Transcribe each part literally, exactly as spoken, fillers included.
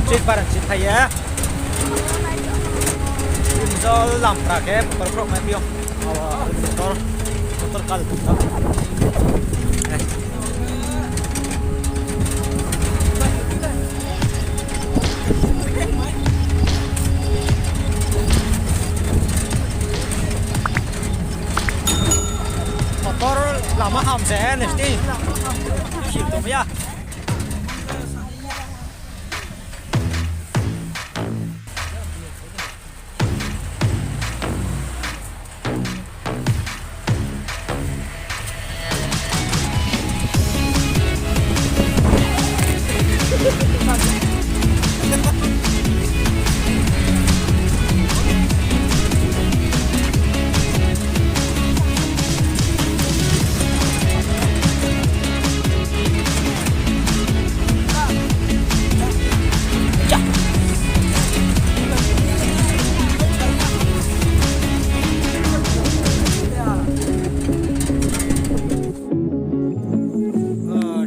Chini para chini phai ye. Jol lam pra khe motor phrok mai phi ou. Awa, motor, motor kal tong na. Motor lama ham se, nesti. Khil tong ya.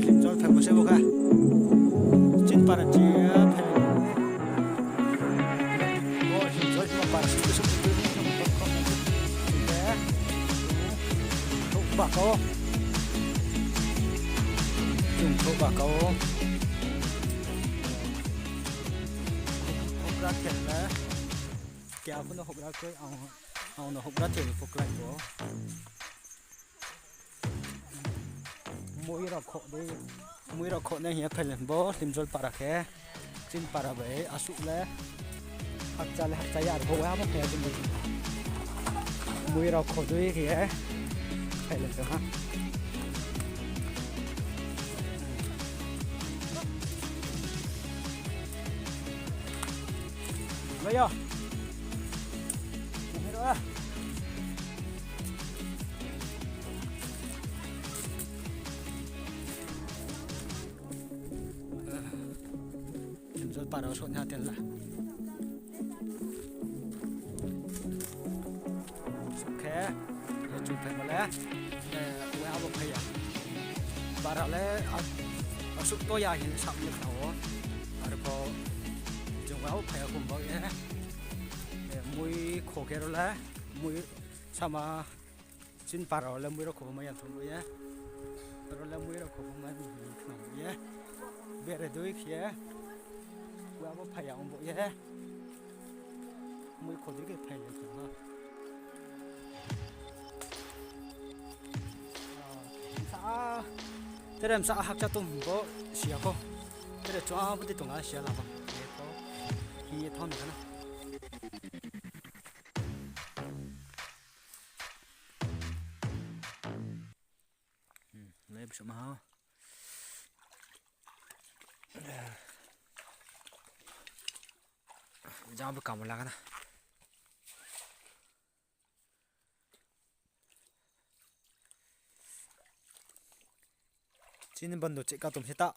Hlimjol phai bo se bo kha. Chini para chi, phai bo. Bo hlimjol ma para se bo se bo. Thouh ba kau. Chung thouh ba kau. Houhgra thel le. Kya pho no houhgra kroi, ang, ang no houhgra thel pho klái bo. Mui rao khoh dei, mui rao khoh nai hing ye phai le bo Hlimjol para khe, chini para bai asuh le, hakcha le hakcha ya, ar bo wa bo phai ya chini bai. Mui rao khoh dei khe ye, phai le tong ha. Lo yo. Mahir a. Hlimjol para wo souh na tela. Souh khe, ye chung phai mo le, eh, wa abo phai ya. Para le, a, asuh to ya hing sa mi khna wo. Arpho, chung wa abo phai ya khum bo ye. Eh, mui kho khe ro le, mui sama, chini para wo le mui rao kho bo mai ya thum bo ye. Ro le mui rao kho bo mai khna bo ye. Bere dui khe, wa abo phai ya ong bo ye. Mui kho dei khe phai le tong ha. Sa, tere msa hakcha tong bo siya kho. Tere chua bo di tong la siya la ba. Ye kho. Hi ye thon ka na. Hmm, le bisu ma ha. Jang bo kam la ka na. Chini bandu chih ka tum se ta.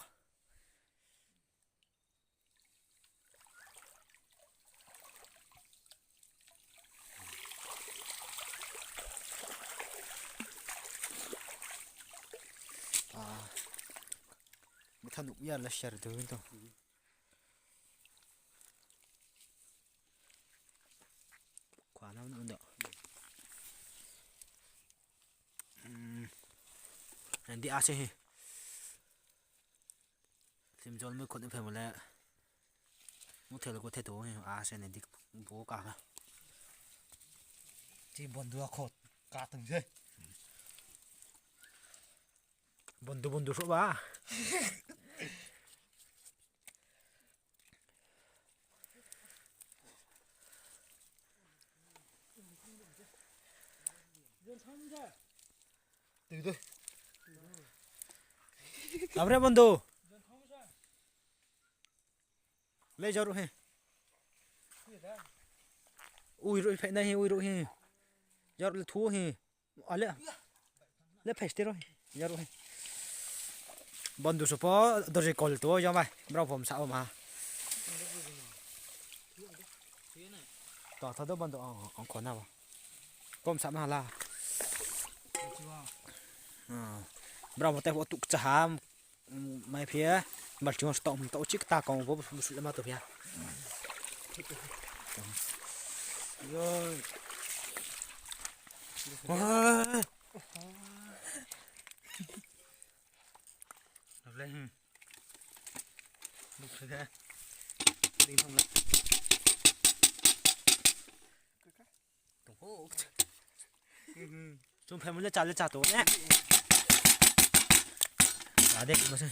Ah, betha nuh ya la share do to. Khua na no do. Hmm. Nang di ase he. Hlimjol mui khot ni phai mo le. Mui thel ko the to he, ase nang di bo ka ha. Chi bandu a khot ka tong se. Bandu bandu so ba. Tui dei. Abre bandu. Le jaru he. Ui ru phai nai he, ui ru he. Jaru le thu he. Ale. Le phai ste ro he. Jaru he. Bandu sopo dorje kol to jama. Brao pom sa ma. To tha do bandu ang, ang khona bo. Kom sa ma la. Ah. Brao mo te bo tuk cha ham. Mai phi ya, balching wo stop, tau chik ta kong bo, busu le ma to phi ya. Oi. Able, hmm. Busu khe. Ding thang le. Tong ho. Chung phai mo le cha le cha to ne. Ade, ma se.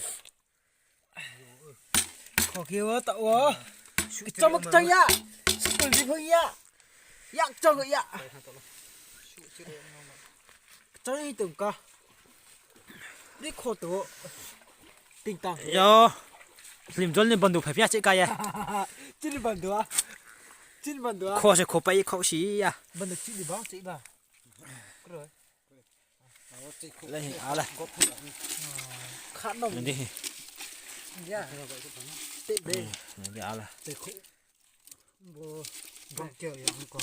Kho khe wo ta wo. Kchang kchang ya. Sukul di phung ya. Yak chang ya. Kchang hi tong ka. Ri kho to. Ting tang. Yo. Hlim jol ni bandu phai phi ya chih ka ye. Chini bandu a. Chini bandu a. Kho se kho pai kho si ya. Bandu chini ba, chini ba. Kroi. Le hi, ala. Kha no. Nang di hi. Ya. Te de. Nang di ala. Te kho. Bo, bo kya ya ko.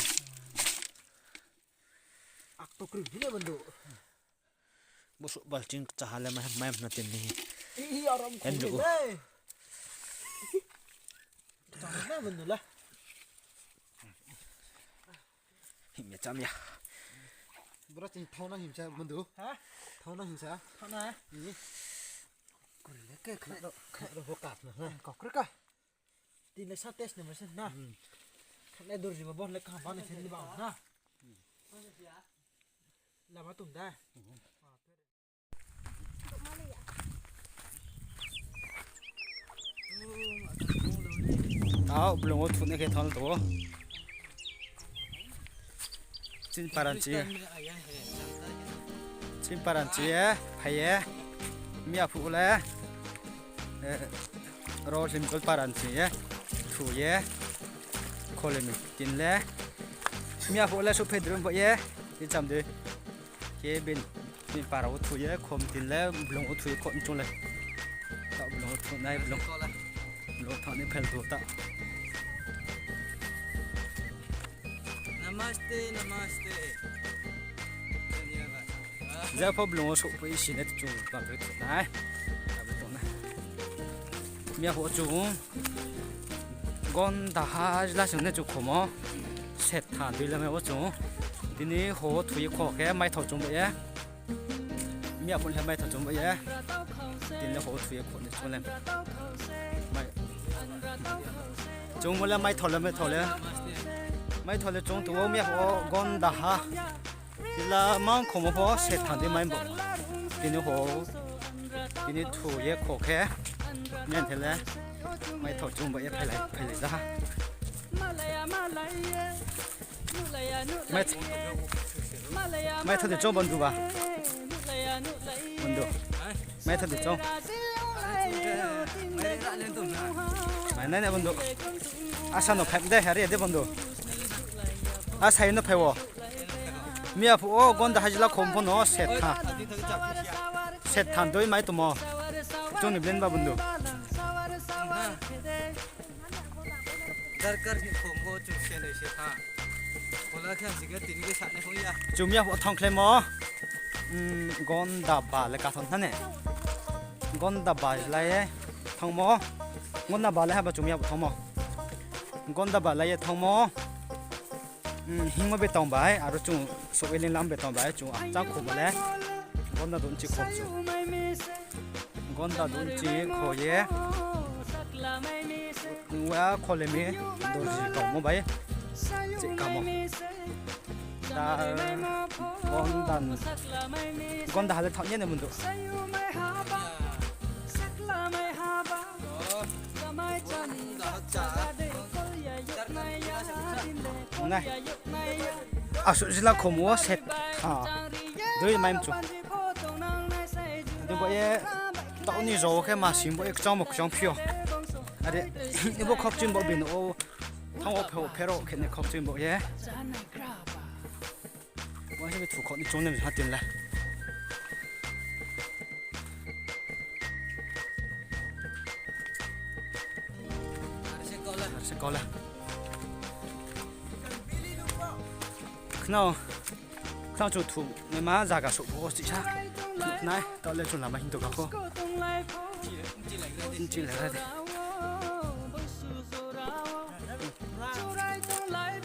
Ak to kri hile bandu. Bo su balching cha ha le mai, mai na tin ni. I, i, aram ko. Endu. Cha na bandu la. Him ya cham ya. Bro, tin thau na him cha bandu. Ha? Thau na him cha. Thau na? Ni. Kuri le ke khna ro, khna ro bo kap na. Ko kri ka. Tin le sa test na ma se na. Hmm. Khna dur ji ma bo le ka ba na se ni ba na. Hmm. Lama tum da. Hmm. Tao, blung wo thu nai khe thang to. Chin paran chi. Chin paran chi ye, phai ye. Miya phuh le. Eh, ro hlim jol paran chi ye. Thu ye. Kho le mi tin le. Miya phuh le suh phai drum bo ye. Tin cham de. Khe bini, bini para wo thu ye, khom tin le, blung wo thu ye, khom chung le. Ta blung wo thu nai, blung. Blung thang ni phel thu ta. Namaste, namaste. Jepho blung wo souh pho isi ne chung ba thu nai. Miya pho chung. Gonda ha jila sing ne chung khomo. Setha dui lamai wo chung. Tini ho thu ye kho khe maithao chung ba ye. Miya pho le maithao chung ba ye. Tini le ho thu ye kho ni chung le. Mai. Chung mo le maithao le maithao le. Maithao le chung tu miya pho gonda ha. Tila mang khomo pho setha dui mai bo. Tini ho. Tini thu ye kho khe. Nyan the le. Maithao chung ba ye phailai, phailai da ha. Mai, maithao de chung bandu ba. Bandu. Maithao de chung. Mai nai na bandu. Asa no phai de, hari de bandu. Asa no phai wo. Miya pho o gonda hajila khom pho no setha. Setha doi mai tomo. Chung ni blen ba bandu. Darkar ni khom pho chung se nai se tha. Khola khe sike tini ke sa nai phung ya. Chung miya pho thang khlai mo. Hmm, gonda ba le kathon thane. Gonda ba lai ye thangmo. Gonda ba le haba chung miya pho thangmo. Gonda ba lai ye thangmo. Hmm, hingmo be tong bai, aro chung so eling lam be tong bai, chung achang khom le. Gonda don chi khom chung. Gonda don chi kho ye. Wa kho le mi dorji kamo bai. Chi kamo. Da gonda. Gonda hale thang ye ne mundu. Nai. Asu jila khomo set. Ah. Doi mai mchu. Doi bo ye. Tau ni jo khe ma sim bo ye kchang mo kchang phio. Are. Ibo khokchim bo bin o. Thang o phe o phero khe ne khokchim bo ye. Wa se be thu kho ni chung ne ha tin la. Ar se kau la. Khna, khna chu thu, ne ma zaga so bo si sa. Nai, ta le chu lama hin to ka ko. Chil ha de.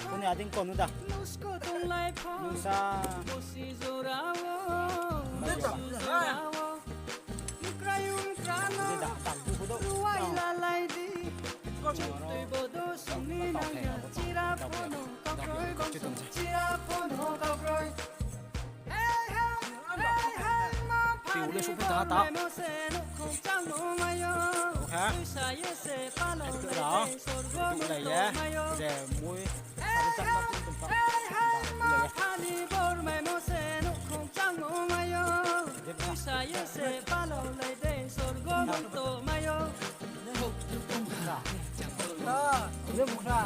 Kuni ading ko nu da. Nusa. Adi da, da, du, du, du. Ti ule supu ta ta. Oke. Adu da. Adu lai ye. Je mui. Adu chak na tum tum pa. Ule mukha.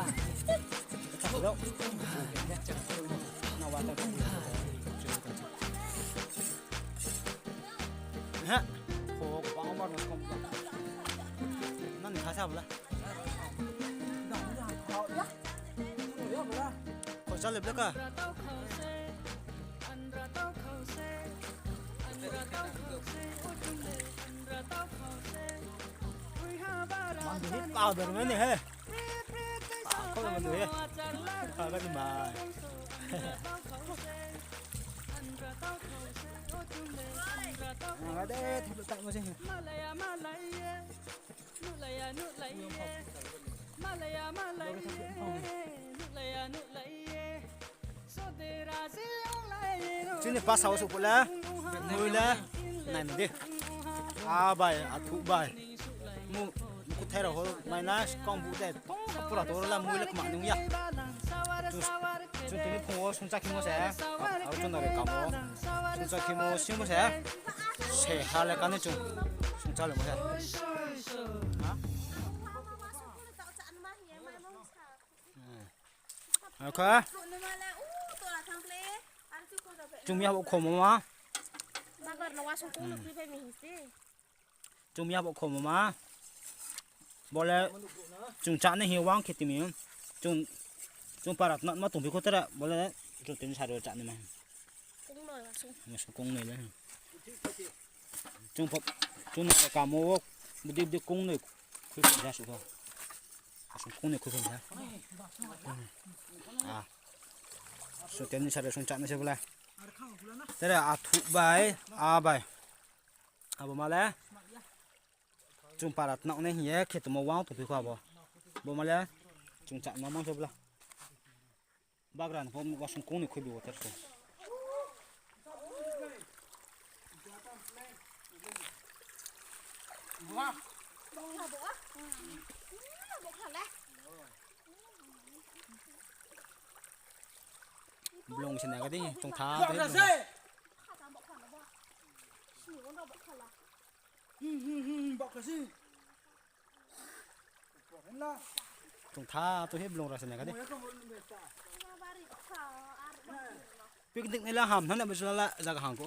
He. Ko bang mar no kom. Nan kha sa bla. Ko sa le bla ka. Mandu hi powder mene he. Powder mene he. Powder ni mai. Ang ade thulu tak mo se. Chini pasa wo suh phuh le, mui le, nai di. A bai, athuh bai. Mu, mukhu thai rao ho, mai na, skang bu de, tong, pura tong la, mui le kma nung ya. Chung, chung tini phung wo sungcha khimo se, aro chung nari kamo, sungcha khimo singmo se, se ha le kani chung, sungcha le mo se. Ha? Akha. Chung ya bo khomo ma. Chung ya bo khomo ma. Bo le chung chá nai hing wang khe timi. Chung, chung para tma tma tongphi kho tara. Bo le chung tini sari wo chá nai ma. Masung kong nai le. Chung pho, chung nai kamo wo, bidi bidi kong nai khui phi ja su kho. Asung kong nai khui phi ja. Ah. Su teni sari sung chá nai se bo le. Tere athuh bai, a bai. Abo ma le. Chung para tnang nai hing ye khe tongmo wang tongphi kho abo. Bo ma le. Chung chá nai mang se bo le. Bagra ni pho wasung kong ni khuibi water se. Blong se naga di, tongtha. Tongtha to he blong rao se naga di. Picnic nai la ham thanng na bsla la zaga hang ko.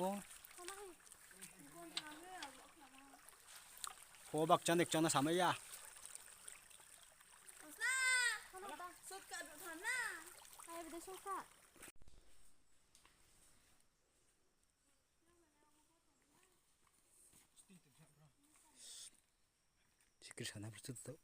Ho bak chanek chana samai ya. Sikir sana bertutup.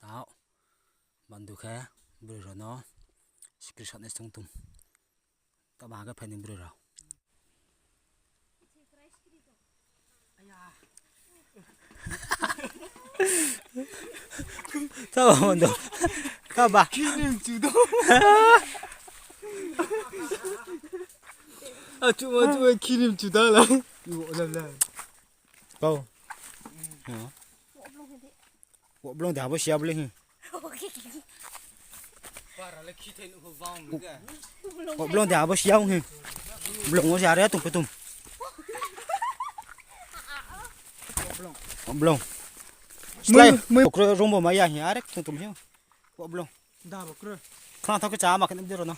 Tao, bandu khe, broi rao no, sikir sana sung tum. Taba ha khe phaini broi rao. Taba mando. Taba. Kirim chudo. Achu ma chu kirim chuda la. Iwo la la. Kau. Wo blong de abo sia bo le hi. Wo blong de abo sia hi. Blong wo se are tung kutum. Wo blong. Slai. Okro rong bo ma ya hi are tung tum hi. Wo blong. Da bo kro. Khna thok cha ma khen de ro na.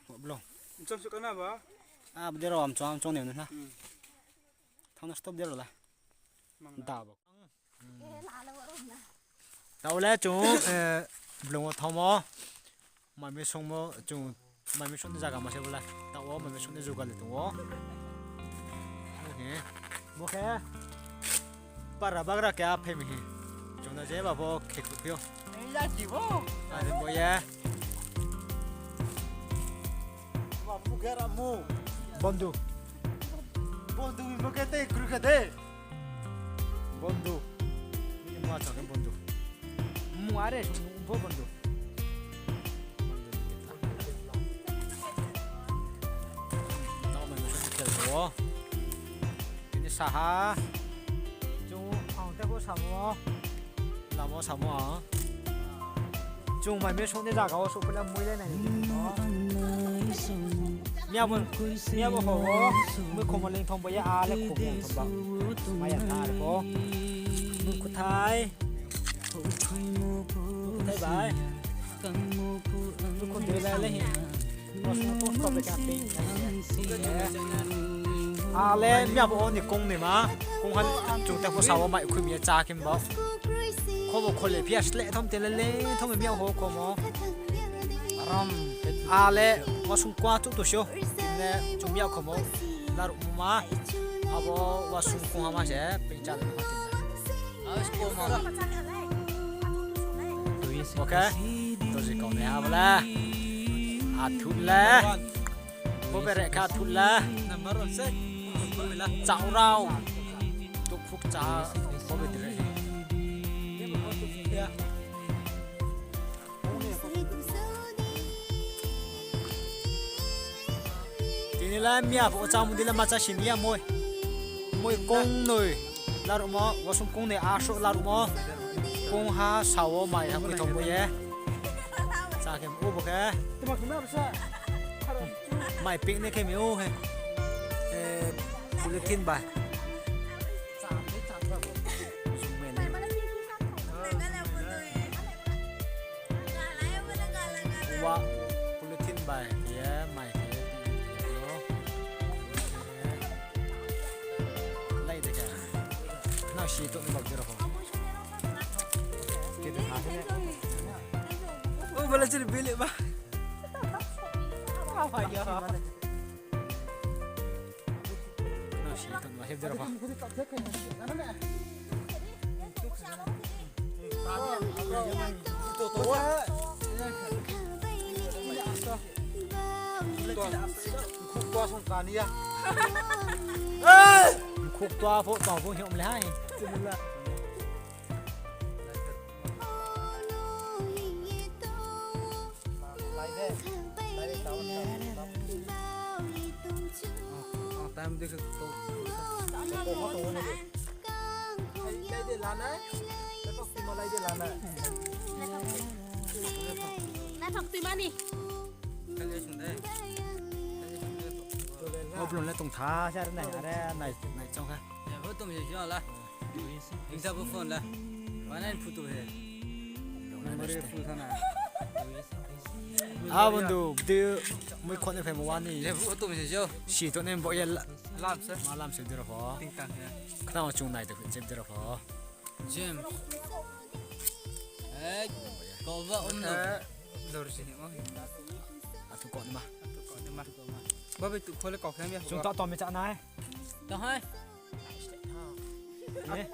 Wo blong. Chok chok na ba. A de ro am chong am chong ne na. Thang na stop de ro la. Da bo. Taoh le chung, eh, blung wo thanngmo. Mai mi songmo, chung mai mi song ni zaga ma se bo le. Taoh wo mai mi song ni jugal le tong ou. Oke. Bo khe para bagra khe a phai mi hi. Chung no je ba bo khe khuh phi ou. Are bo ye. Bondhu. Bondhu ni bo khe tei kru khe de. Bondhu. Ni ma chang khe bondhu. Mu are sung bo bondhu. Tao mai mo khe tel to. Tini saha. Chung ang tei bo samo. Lama samo ang. Chung mai mi song ni zaga wo souhphai le mui le nai. Miya bo, miya bo ho, mui khomo leng thong bo ye a le khomo thong ba. Maya thar bo. Mui kuthai. Kuthai bai. Mui khon de le le hin. Ale miya bo ni kong ni ma, kong ha chung tei pho sa wo mai khui mi ye chá khe bo. Khobo khole phiya sleh thom te le le thom miya ho khomo. Ale wasung kua chu to sio. Tini chung miya khomo. Laruh ma. Abo wasung kong ha ma se ping chá le ma tini. Oke. Toji kau ni ha bo le. Athut le. Bo bere kha athut le. Chau rao. Tuk phuk cha. Bo bere. Tini le miya pho chá mudi le ma chá si ni ya moi. Moi kong noi. Laruhmo, wasung kong noi aso laruhmo. Kong ha sa wo mai ha khui thong bo ye. Chá khe o bo khe. Mai picnic khe mi o he. Eh, polythene bai. Wa polythene bai khe ye mai khe ye. Lai de khe. Nang si to ni bak jero ho. Khe de ha khe. O bala chiri bile ba. Nang si to ni bak jero ho. Mkhuk tua pho tong pho hiom le hai. Naithok tuimani. Oblong le tongtha se are nai, are nai, nai chong kha. Ya, bo tong se jala. Hingsa bo phone la. Mana ni photo he. Memory full thana. A bondhu, bdi mui khon ni phaimo wani. Ya, bo tong se jo. Si to nem bo ya la. Lam se. Ma lam se dira pho. Tingtang he. Khna chung nai de jeb dira pho. Jeb. Eh, ko ba om no. Dor sini mo. Athu ko ni ma. Athu ko ni ma. Ba be tu khole ko khem ya. Chung ta to me cha nai. To hai. Eh?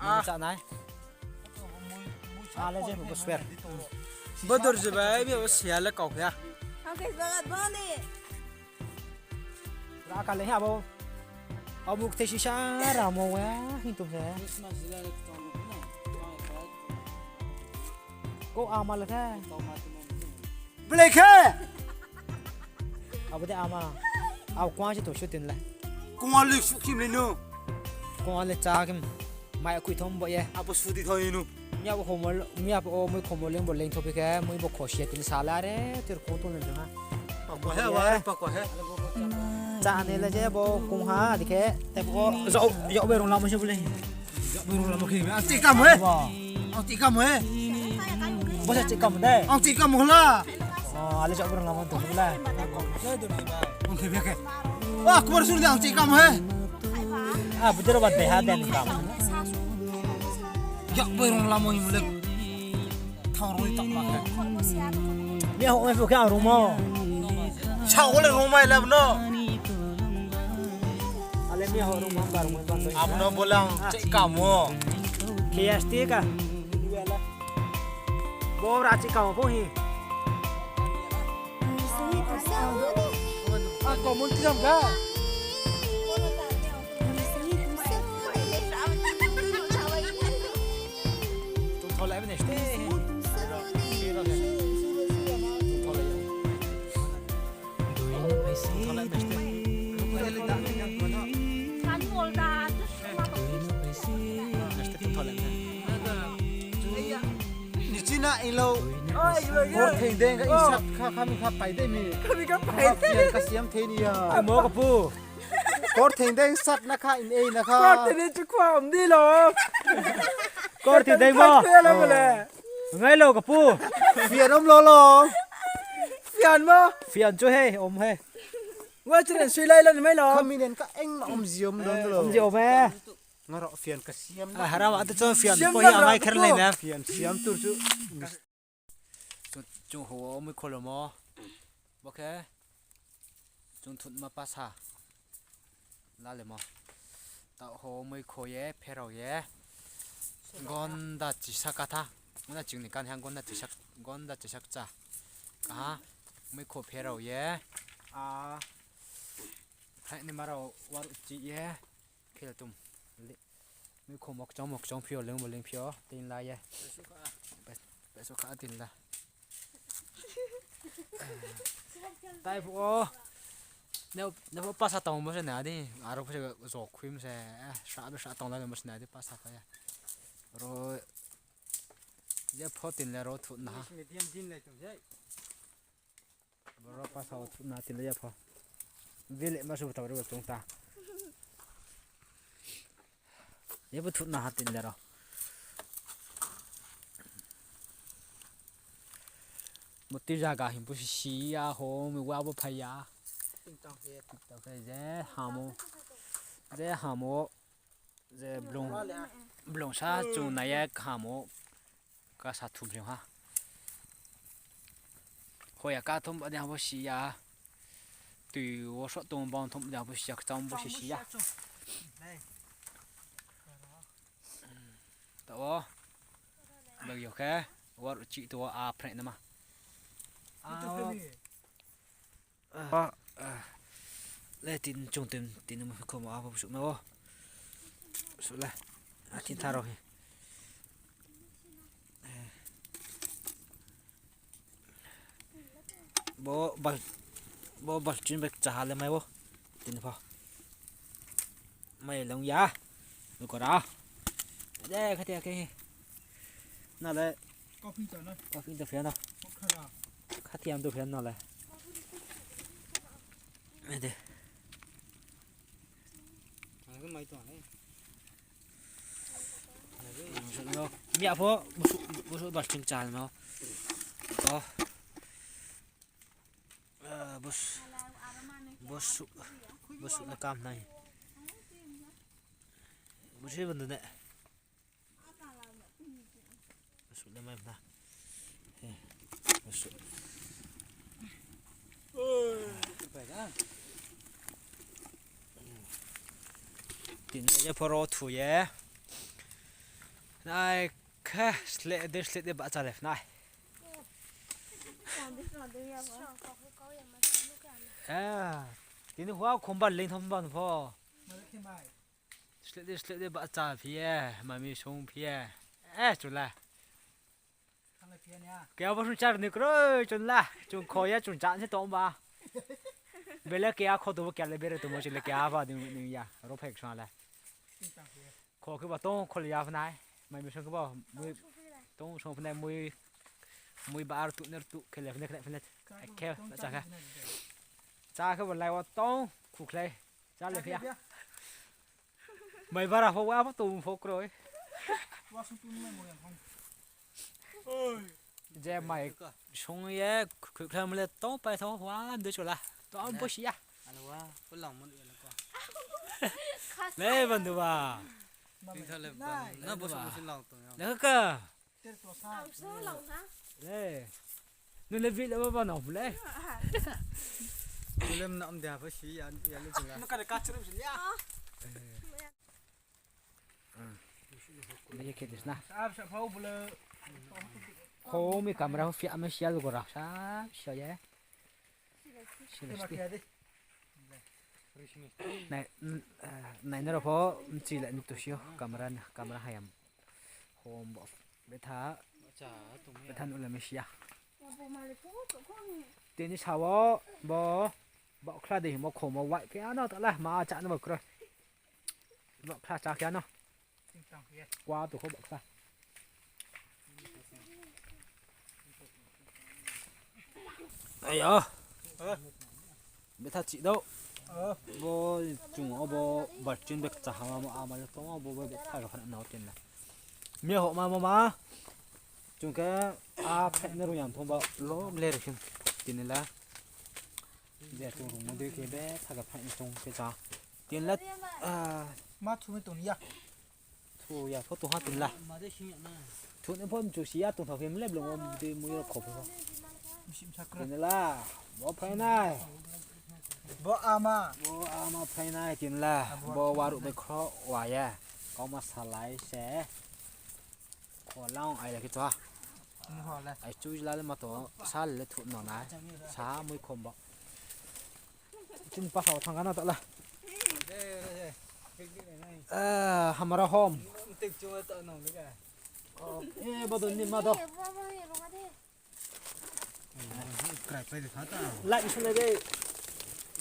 Ah. Cha nai. Ale je bo swer. Bo dor je bai, bi bo sia le kau ya. Ang ke bagat bani. Ra ka le ha bo. Abo kte sisa ra mo wa, hin tum se. Ko ama le khe. Belai khe. Abo de ama. Abo kuang se to shu tin le. Kuang le shu kim le no. Kuang le cha kim. Mai khui thom bo ye. Abo sudi thoi no. Miya bo khomol, miya bo mui khomol leng bo leng thopi khe, mui bo khosi ya tini sala re, tir kho to le jang ha. Pako he, wa re pako he. Cha ne le je bo kung ha, di khe, te bo, jo, jo be rong lama se bo le. Jo be rong lama khe, ang chikam he. Ang chikam he. Bo se chikam de. Ang chikam hla. Oh, ale jo be rong lama to bo le. Ang khe be khe. Wah, kubar sur de ang chikam he. Ah, bujaro ba de ha den kam. Yak bai rung lamo himle. Thang rung tak ma khe. Miya hok mai pho khe ang rungmo. Sa ole rung mai lab no. Ale miya hok rung ma bar mai ban. Abo no bolang cek kamo. K S T ka. Bo ra cek kamo pho hi. Ako mun tijam ga. Nichina ilo. Kor theng deng ka isat kha, khami kha pai de mi. Khami kha pai de. Ka siam theni ya. Amo ka pu. Kor theng deng sat na kha in ei na kha. Kor theng deng chu khua om di lo. Kor theng deng mo. Ngai lo ka pu. Fian om lo lo. Fian mo. Fian chu he om he. Wa chre sui lai lo ni mai lo. Khami nen ka eng ma om ji om lo lo. Om ji om he. Ngaro fian ka siam. Hara ma tu cho fian po ya ngai kher lai na. Fian siam tur chu. Chung, chung ho o mui kho lo mo. Bo khe chung thutma pasa. La le mo. Taoh ho mui kho ye, pherao ye. Gonda chisa katha. Gonda ching ni kan hang gonda chisa, gonda chisa kcha. Kaha. Mui kho pherao ye. A. Phraih ni marao war chi ye. Khel tum. Mui kho mokchong mokchong phio, leng bo leng phio, tin la ye. Peso kha tin la. Tai phu o. Ne, ne phu pasa tong mo se na di. Aro phu se zo khui mo se. Sa be sa tong la mo se na di pasa pa ya. Ro. Ye pho tin le ro thut na. Medium din le tum ye. Boro pasa o thutna tin le ya pho. Bele ma su tau ro chung ta. Ye bo thutna ha tin le ro. Moti zaga him bo si si ya ho, mi wa bo phai ya. Tau khe je hamo. Je hamo. Je blung, blung sa chung nai ye kaham o ka sa thum se ha. Hoya ka thum ba de ha bo si ya. Tui wo so tong bang thum de ha bo si ya, kcham bo si si ya. Ta wo. Bag yo khe. War chi to a phre na ma. A. Ah, ah. Le tin chung tin, tin mo kho mo abo su mo. Su le. A tin tharo hi. Eh. Bo bal, bo bal tin bek cha ha le mai bo. Tin pho. Mai long ya. Lu ko ra. De kha tia ke. Na le. Coffee to na. Coffee to phia na. Kha tia to phia na le. Ede. Ang mai to na. Mi apho busu, busu bal tin cha no. To. Ah, bos, bos, bos na kam nai. Bos hi bandu ne. Bos le mai na. Eh, bos. Tin le je phoro thu ye. Nai khe sleh de, sleh de ba cha le nai. Eh, tini hua khomba leng thom ban pho. Sleh de, sleh de ba cha phi ye, mami song phi ye. Eh, chula. Kaya bo sung char ni kroi, chula. Chung kho ya, chung chan se tong ba. Bele kaya kho to bo kaya le bere to mo chule kaya ba ding ding ya. Ro phek sung le. Kho khe ba tong kho le ya phnai. Mai mi song khe ba mui tong song phnai mui, mui ba ar tu ner tu khe le phnai khe phnai. Khe cha khe. Cha khe ba lai wa tong khu khlai. Cha le phia. Mai bara pho wa pho tong pho kroi. Je mai song ye khu khlai mo le tong pai tho wa de chula. Tong bo si ya. Alo wa, ko lang mo le ko. Le bandu ba. Nai. Na bo sa mo sin lang tong ya. Lekha ka. Ter ko sa. Ang so lang ha. Le. Nu le bi le ba ba no le. Film na am dia ba si ya ya le jing la. Nu ka de ka chru si ya. Ni ye khe dis na. Sa sa phau bole. Ho mi camera ho fi ame sial go ra sa so ye. Sila sti. Nai, nai nrao pho mchi la ni tusio camera na, camera hayam. Hom bo betha, betha nu la misia. Tini sao bo, bo khla de himo khomo wai khe ano ta la ma cha no bo kro. Bo khla cha khe ano. Kua tu kho bo khla. Ayo. Betha chih dou. Bo chung o bo barchin bek cha hama mo ama le tong o bo bo betha ro khana nao tin la. Mi ho ma mo ma. Chung khe a phet ne ru yang thong ba lo le ri khin. Tin la. Je chung rung mo de khe betha ka phet ne chung khe cha. Tin la. Ma thu mi tong ya. Thu ya pho tong ha tin la. Thu ni pho mchu si ya tong thao khe mle blong o mde mui ro kho pho. Tin la. Bo phai nai. Bo ama. Bo ama phai nai tin la. Bo waruh bai khro wa ya. Kau ma salai se. Kho lang ai la khe cha. Ai chu la le ma to sa le thu no nai. Sa mui khom ba. Chini pa sao thang kana ta la. Eh, hamara hom. Eh, ba do ni ma do. Light sung de.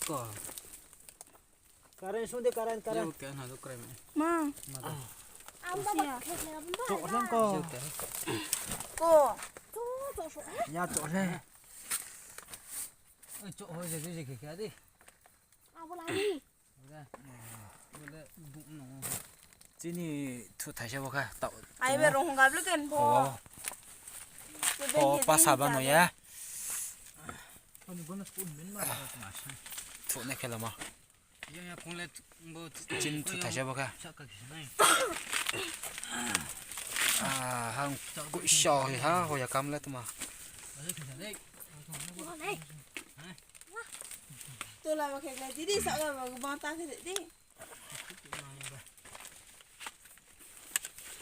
Ko. Current sung de, current, current. Ma. Choh leng ko. Ko. Ya choh leng. Oi, choh ho je je khe khe di. Abo la ni. Bole, bole, bung no. Chini thu thaisa bo kha, tao. Ai be rong hong gablo ken bo. Ho, pa sa ba no ya. Ani bono spoon men ma, ma sa. Thu ne khela ma. Ya, ya, kung le, bo, chini thu thaisa bo kha. Sa ka kisa nai. Ah, hang ku sho hi ha, ho ya kam le tma. Bo le kisa nai. Tola ma khe didi sa ba ba ta khe di.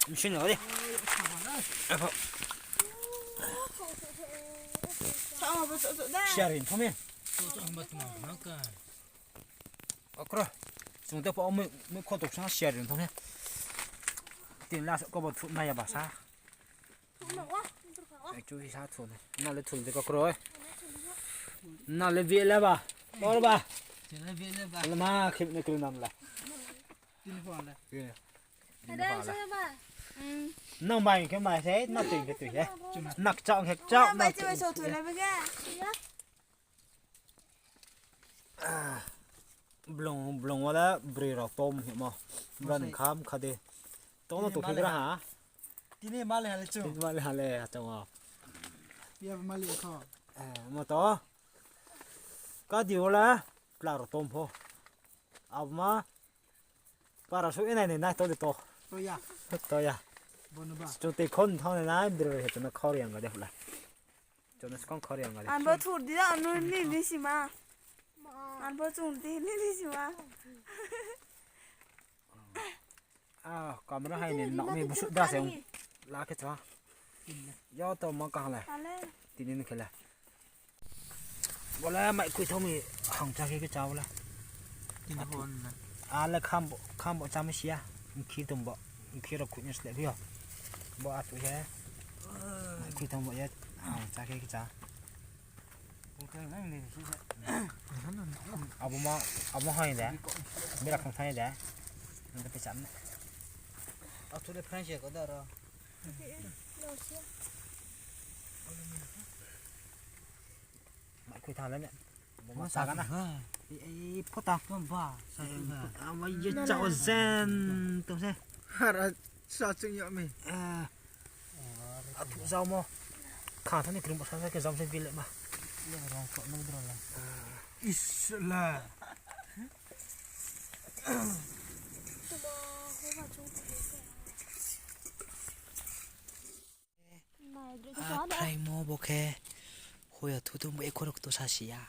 Machine lo di. Apa? Sa ma ba to to da. Sharing thom ya. Okro. Sung te pa mui mui kho tok sang sharing thom ya. Tin la so ko bo thu na ya ba sa. Actually sa thu ne. Na le thu de ko kroi. Na le bi le ba. Tor ba. Le ma khip ne kru nam la. Nang mai khe mai se, na ting khe tui he. Nak chao khe chao, nak chao. Blong, blong wala broi rao tom himo. Bran kham kha de. Tom no tokhe gra ha. Tini male hale chung. Tini male hale ha chung o. Pia male kho. Eh, mo to. Ka di wala pla rao tom pho. Abo ma. Para su inai ni nai to de to. To ya. To ya. Bono ba. Chung tei khon thang ni nai broi he chung no khor yang ga de hula. Chung no skong khor yang ga de. An bo thur di da, an no ni ni si ma. An bo chung di ni ni si ma. Ah, camera hai ni nok mi busu da se la khe cha. Yo to ma ka le. Tini ni khe le. Bo le mai khui thong mi hang cha khe khe cha bo le. Tini hon na. A le kham bo, kham bo cha mi sia. Khi tum bo, khi ro khui ni sleh phi yo. Bo a tu he. Mai khui thong bo ye hang cha khe khe cha. Abo ma, abo hai de. Bera khang thai de. Nda pe cham ne. Atu de friendship ko da ro. Mai khui thang le ne. Bo ma sa ga na. Ei, ei, phota. Ba, sa ga. Ama ye chao zen. Tum se. Hara sa chung yo mi. Eh. Athu zao mo. Kha thani krim sa sa khe zao se bile ma. Le rong ko no dro la. Is la. A, phraimo bo khe. Hoya thu tong bo ekho rok to sa si ya.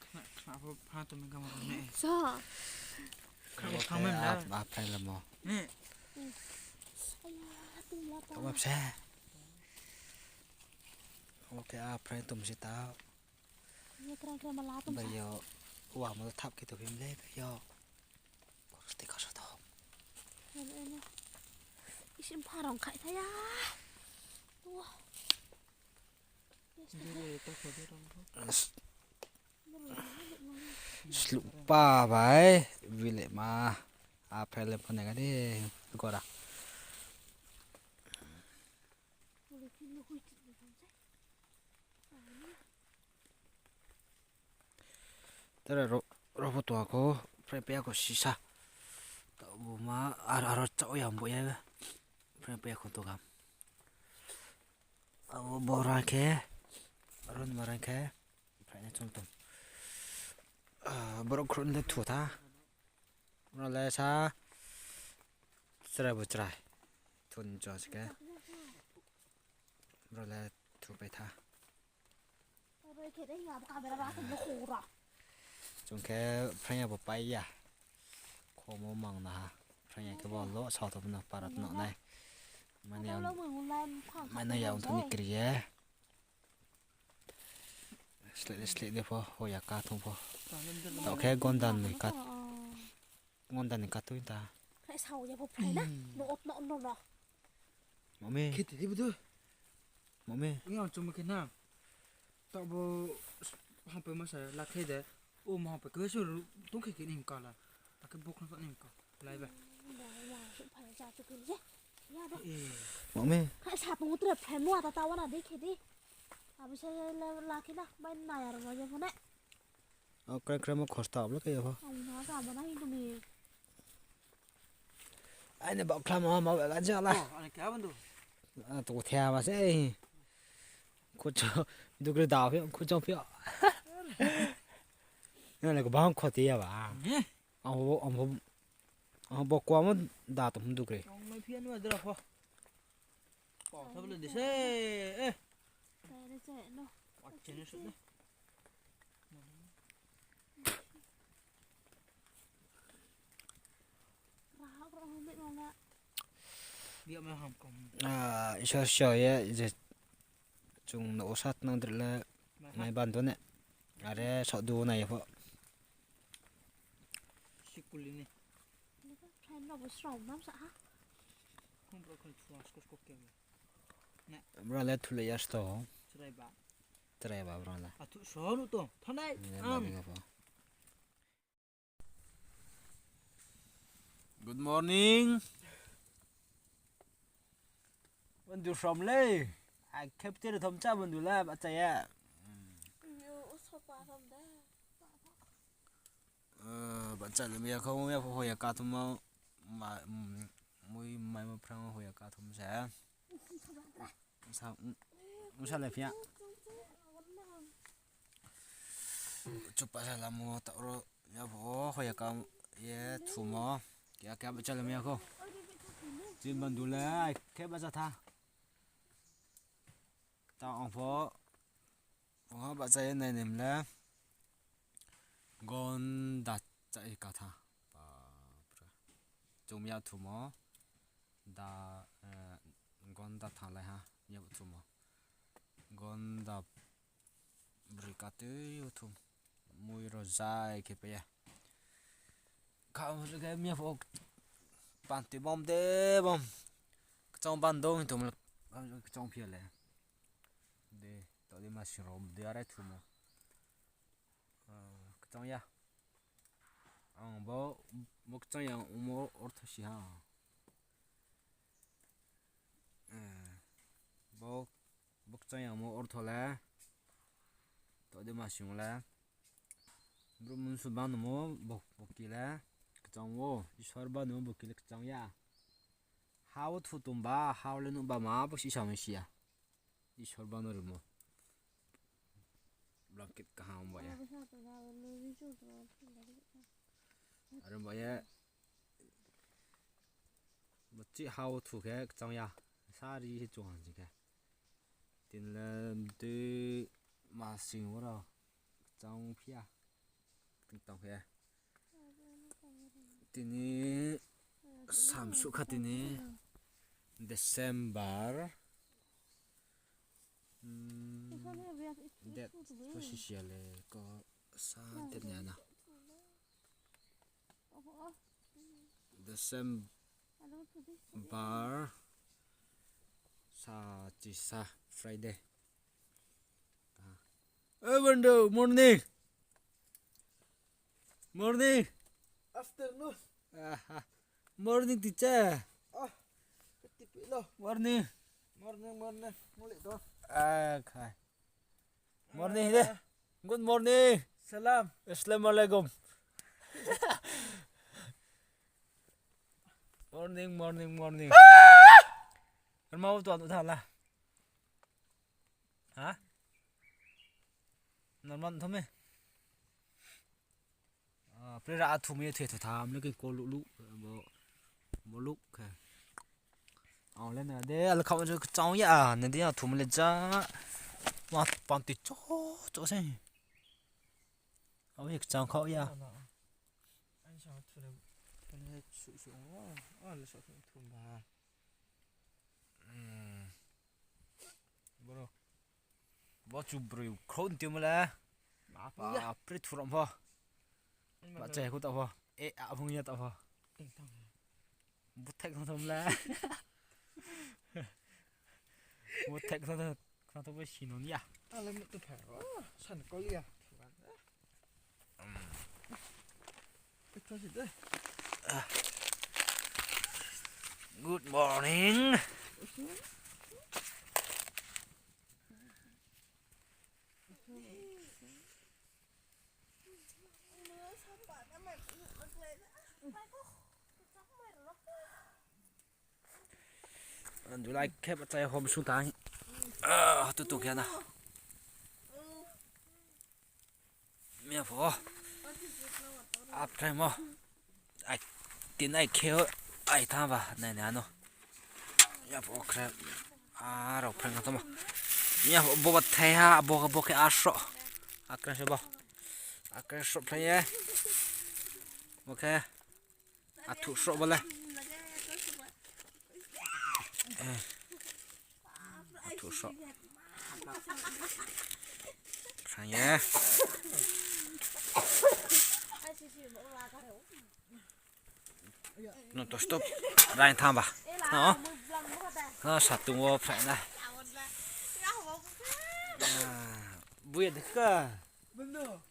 Khna, khna pho pha tong mi kamo ne. Sa. Khna pho pha men da. A, a phrai lamo. Ne. Aya, tong la ta. Tong ba psa. Oke, a phrai tong si ta. Ye kran kran ma la tong sa. Bai yo, wa mo thap khe to phim le, bai yo. Koros te koros to. Ene, ene. Isim pharong khai thaya. Wah. Dure to kho de rong kho. As. Slupa bai, bile ma. A phele phone ga de, gora. Tara ro, ro pho tong kho, phrai pia kho sisa. Tabo ma, ar, aro chao ya bo ya. Phrai pia kho tong kam. Abo bo rang khe, aro ni ma rang khe, phrai na chung tong. A, borok khron de thu tha. Bro le sa, chrai bo chrai. Thun chos khe. Bro le thu pai tha. Chung khe phrang ya bo pai ya. Khomo mang na ha. Phrang ya khe bo lo sa tong na para tong nai. Mane ya, mane ya ong thani kri ye. Sleh de, sleh de pho, hoya ka thung pho. Tao khe gonda ni ka, gonda ni ka tui ta. Phai sao ya pho phai na. No ot no no no. Mami. Kheti di budu. Mami. Ngi ang chuma khe na. Tao bo hampai ma sa la khe de. O ma hampai khe se tong khe khe ni ka la. Akhe bo khna ni ka. Lai ba. Mami. Phai sa tong tre phai mo ata ta wana de khe di. Abo se la khe na bai na ya ro ma ya pho ne. O krai krai mo khosta ablo khe ya pho. Ang na ka ba na hi tumi. Aini bak khlam ma ma ga jala. Oh, ani kya bandu? A to the ma se. Khucho dugre da phi, khucho phi. Na le ko bang khoti ya ba. Ang bo, ang bo, ang bo kwa mo da to dugre. Ang mai phi anu adra pho. Pau thap le dise, eh. Tare che no. Wa chene sut ne. Rahak ro hon de no la. Biak ma ham kom. A, Isor sio ye je chung no osat nang dre le mai ban do ne. Are sok du nai pho. Sikuli ni. Friend no bo srong nam sa ha. Khum bro khum chua skos kok ke. Bro le thulai ya sto. Chrai ba. Chrai ba bro le. Athu so nu to. Thanai. Am. Good morning. Bandu from le. Ai khep tere thom cha bandu la ba cha ya. Yo, o so pa thom da. Eh, ba cha le mia kho mia pho hoya ka thum ma, mm, mui mai ma phrang hoya ka thum sa. Sa, mm, sa le phia. Chupa sa la mo ta ro mia pho hoya ka ye thum mo. Kya kya ba cha le mia kho. Jin bandu le ai khe ba cha tha. Ta ong pho. Oha ba cha ye nai nem le. Gonda cha ye ka tha. Bapre. Chung ya thum mo. Da, eh, gonda thanglai ha. Ya thum mo. Gonda broi ka tui yo thum. Mui ro zai khe pe ya. Kha khe mia pho panti bom de bom. Kchong ban dong thum le. Kchong phia le. De, to de ma sing ro de are thum mo. Ah, kchang ya. Ang bo, bo kchang ya, omo ortho si ha. Eh, bo, bo kchang ya, omo ortho le. To de ma sing le. Bro mun su ban mo, bo, bo ki le. Kchang wo, Isor ban mo, bo ki le kchang ya. Hao thu tum ba, hao le nu ba ma, bo si sa mo si ya. Isor bano rimo. Blanket kaham ba ya. Are ba ya. Chih ha wo thu khe kchang ya. Sari se chung ha sing khe. Tini le dui masing wo ro kchang phi ya. Tini tang khe. Tini samsuh kha tini December. Hmm, date pho sisia le ko sa date ni ana. December sa chisa Friday. Eh, bondhu, morning. Morning. Afternoon. Aha. Morning, teacher. Ah, ketipi lo. Morning. Morning, morning. Mulik to. Ah, khai. Morning de. Good morning. Salam. Assalamualaikum. Morning, morning, morning. Rma tu anu thala. Ha? Normal thome. Ah, pre ra athu me the thu tham le ke ko lu lu bo, bo lu khe. Ang le na de al kham ju chang ya, na de athu me le ja. Ma pan ti cho cho se. Au hik chang khau ya. Ai sa thu le, thu le su su. Oh, le sa thu thu ba. Hmm. Bro. Bo chu broi khro nti mo le. Ba, ya, pre thuram pho. Ba chai ko ta pho. E, a phung ya ta pho. Ting tang. Bu thek thong thom le. Bu thek thong thom, thong thom bo si non ya. Ale mo tu pha. San ko ya. Good morning. July khe ba chai hom sung tang. Ah, tu tu khe na. Mia pho. Ap khe mo. Ai, tin ai khe o. Ai, tha ba, nai, nai, ano. Mia pho khe. A, rao phrang na tamo. Mia pho, bo ba thai ha, bo, bo khe asro. Akre se bo. Akre sro phlai ye. Bo khe. Athu sroh bo le. Eh. Athu sroh. Khrang ye. No to stop. Rain thang ba. No. No, satung wo phai na. Ah, buya dekha.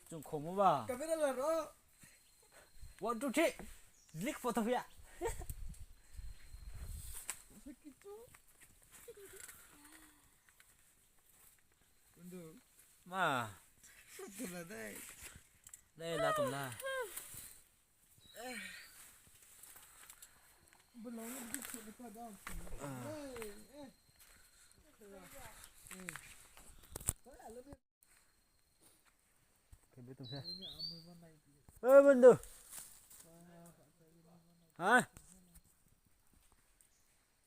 Chung khomo ba. Camera la ro. One, two, three. Lik photo ya. Ma. Photo la dai. Dai la tum la. Eh, bondhu. Ha?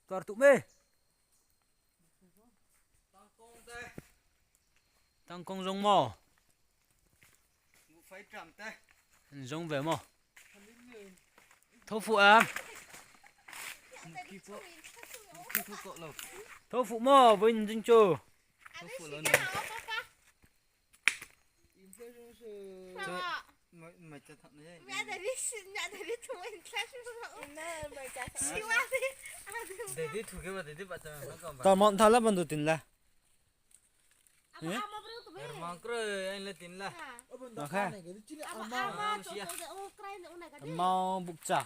Tor tu me. Tangkong jong mo. Jong ve mo. Thophuh a. Thophuh mo, bo ni jing chu. Tamo thala bandu tin la. Makha. Mau bukcha.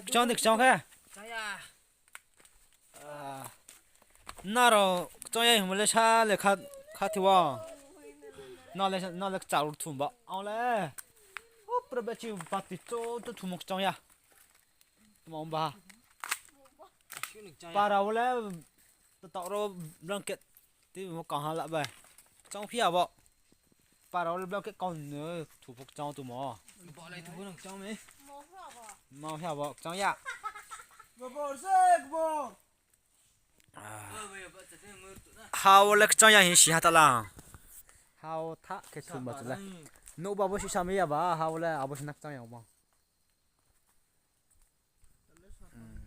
Kchang de kchang khe. Nrao kchang ya himo le sa le kha, kha thiwa. Nrao le, nrao le kchang ur thum ba. Ang le. O, pura bechi pati cho to thumo kchang ya. Tma ong ba. Para wo le, taoh ro blanket. Ti mo kang ha la bai. Kchang phi ya bo. Para wo le blanket kang no thupo kchang tu mo. Bo lai thupo nang kchang me. Mau hi abo kchang ya. Gobor se gobor. Ah. Ha wo le kchang ya hing si ha ta la. Ha wo tha khe thum ba tu le. Nouh ba bo si sa mi ya ba, ha wo le abo si na kchang ya mo. Hmm.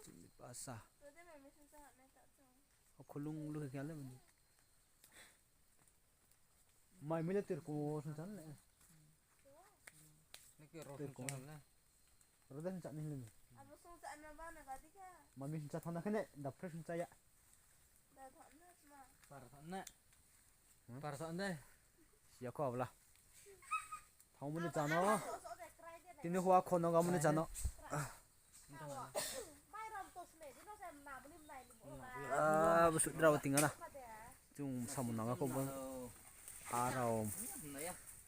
Chini pasa. O khulung lu khe khe le mani. Mai mile tirkong wo sung chan le. Tirkong. Rode sung chan ni le. Mami sung cha thang na khe ne, da fresh sung cha ya. Par thang na. Hmm? Par thang de. Siya kho abla. Thang mani chano. Tini hua kho no ga mani chano. Ah, busuk drao ting ana. Chung samung nang kho bo. Arao.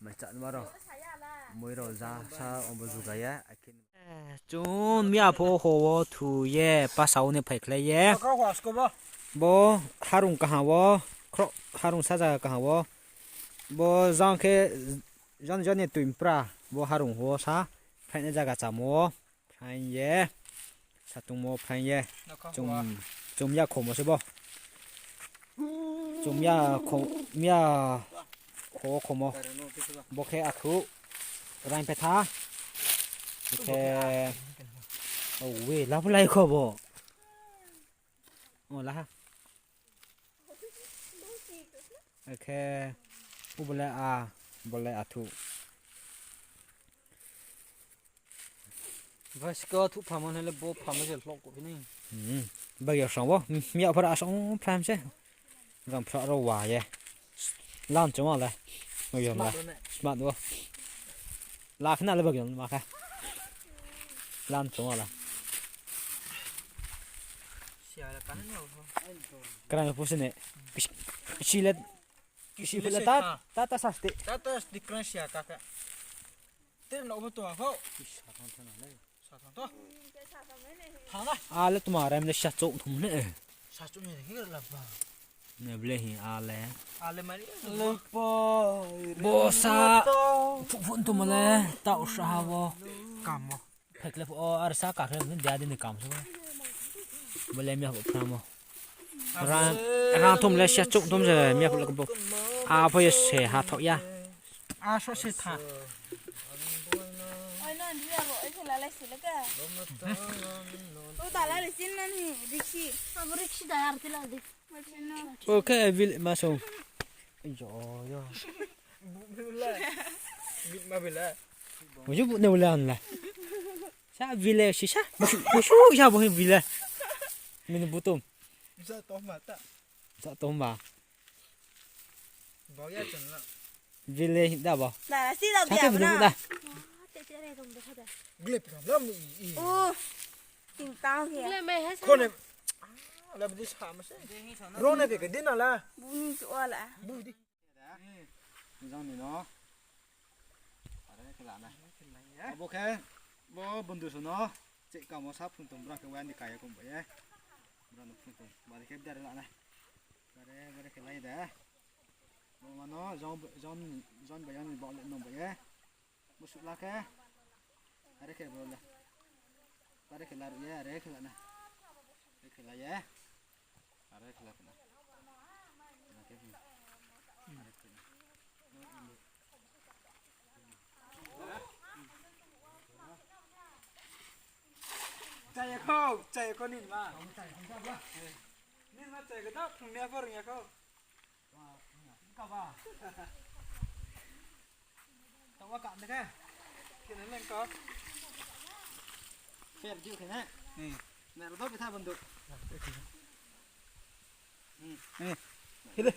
Mai cha ma rao. Moi rao ja sa ombo juga ye. Chung mia pho ho wo thu ye, pasa wo ni phaikhlai ye. Bo harung kaham wo, khro harung sa zaga kaham wo. Bo jang khe, jang jang ni tuimpra, bo harung ho sa, phainai zaga chamo wo. Phaing ye, satungmo phaing ye, chung, chung ya khomo se bo. Chung ya kho, ya kho khomo. Bo khe athu, raing phe tha. Bo khe, o we, labu lai kho bo. O la ha. Akhe, u bo le a, bo le athu. Bas ko athu phamo le bo phamo se lok ko ni. Hmm. Bagi asong bo, miya phara asong phram se. Gam phra ro wa ye. Lan chuma le. Smart bo. La khna le bagi ma kha. Lan chunga la. Kran pusi ne. Kisi le. Kisi le ta ta ta sasti. Ta ta sasti kran sia ta ka. Ter no bo to ho. Sa thang to. Thang na. A le tuma rem le sa chok thum ne. Sa chok ne ke la ba. Ne ble hi a le. A le mari. Bo sa. Phu phu tu ma le ta u sa ha bo. Kam mo. Phek le phu o ar sa ka khe dia di ni kam sa. Bo le mi ha phu mo. Ra, ra thum le sia chuk thum se mi ha phu le ko bo. A pho ye se ha thok ya. A so se tha. Oi non ri abo oi se la lai se le ka. Tu ta la le sin non hi riksi. Abo riksi da ar ti la di. Oke, vil masuk. Yo yo. Bit ma bila. Uju bu ne ule an la. Sa vile si sa. Busu busu ya bo vile. Min butum. Sa to ma ta. Sa to ma. Bau ya chen la. Vile da bo. Da si da. Sa ke vile da. Glep ram lam i. Oh. Ting tang he. Glep me he sa. Kone. La bidi sa ma se. Rone ke ke din la. Bu ni chu la. Bu di. Jang ni no. Are khe la na. Abo khe bo bundu su no. Che kamo sa phung tum bra khe wa ni kaya kum ba ye. Bra no phung tum. Ba khe bidar la na. Bare bare khe lai da. Bo ma no jon jon jon ba yang ni ba le no ba ye. Bo su la khe. Are khe bo le. Bare khe la ru ye are khe la na. Are khe la ye. Are khe la na. Na khe. Are khe na. Chaya kho, chaya kho ni ma. Ni ma chaya kho da, phung ni a phor ya kho. Ka ba. Tawa ka ne ke. Kene leng ko. Fer ju kene. Hmm. Ne ro do ke tha bandu. Hmm. Eh. Kile.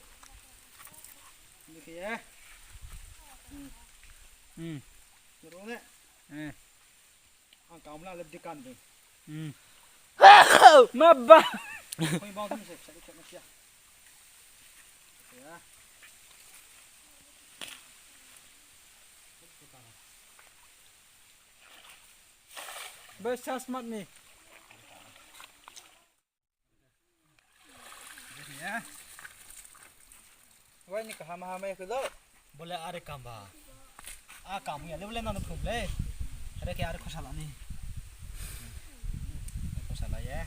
Ni ke ya. Hmm. Hmm. Ro ne. Eh. Ang kaum la lep di kan ding. Hmm. Ma ba. Koi bang tu se sa di kena sia. Ya. Best chance mat ni. Wai ni kaham hamai khe do. Bole are kam ba. A kam ya le bole nang phum le. Are khe are khosa la ni. Khosa la ye.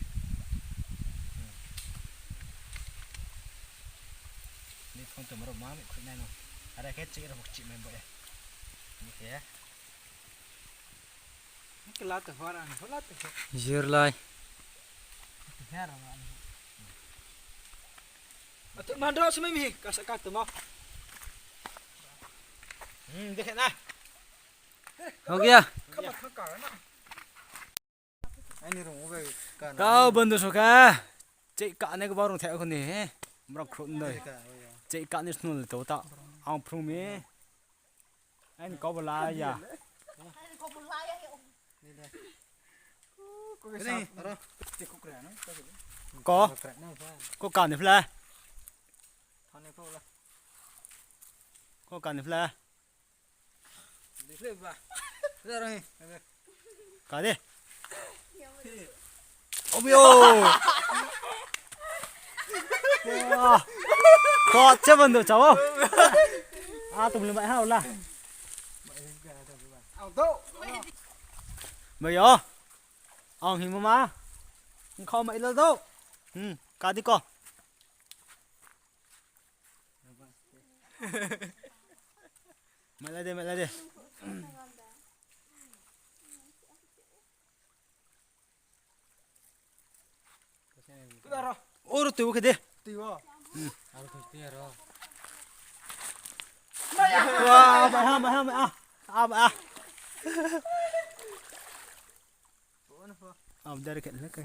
Ni phone tongma rao ma mi khui nai no. Are khe chih rao chih mai bo ye. Ni khe. Kela to hora ni, hora to. Jirlai. Hera ma ni. Atu mandro semai mi, kasa ka temo. Hmm, dekhe na. Ho gaya. Kama thangka na. Aini rung ubai ka na. Kau bandu soka. Chih ka ne kau barung thai khoni he. Mrok khruh ndoi. Chih ka ne snul to ta. Ang phrung mi. Aini kau bala ya. Ini, aro. Ko. Ko ka ni phla. Ko ka ni phla. Ka de. Obio. Wah. Ko che bandu chao. A tum le mai ha la. Mai yo. Ang himo ma. Khau mai la do. Hmm, ka di ko. Mai la de, mai la de. Oro tui bo khe de. Tui bo. Wah, mai ha, mai ha, mai ha. Ah, mai ha. Am dari khe le khe.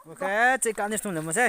Ok, chih ka ni snung le mo se.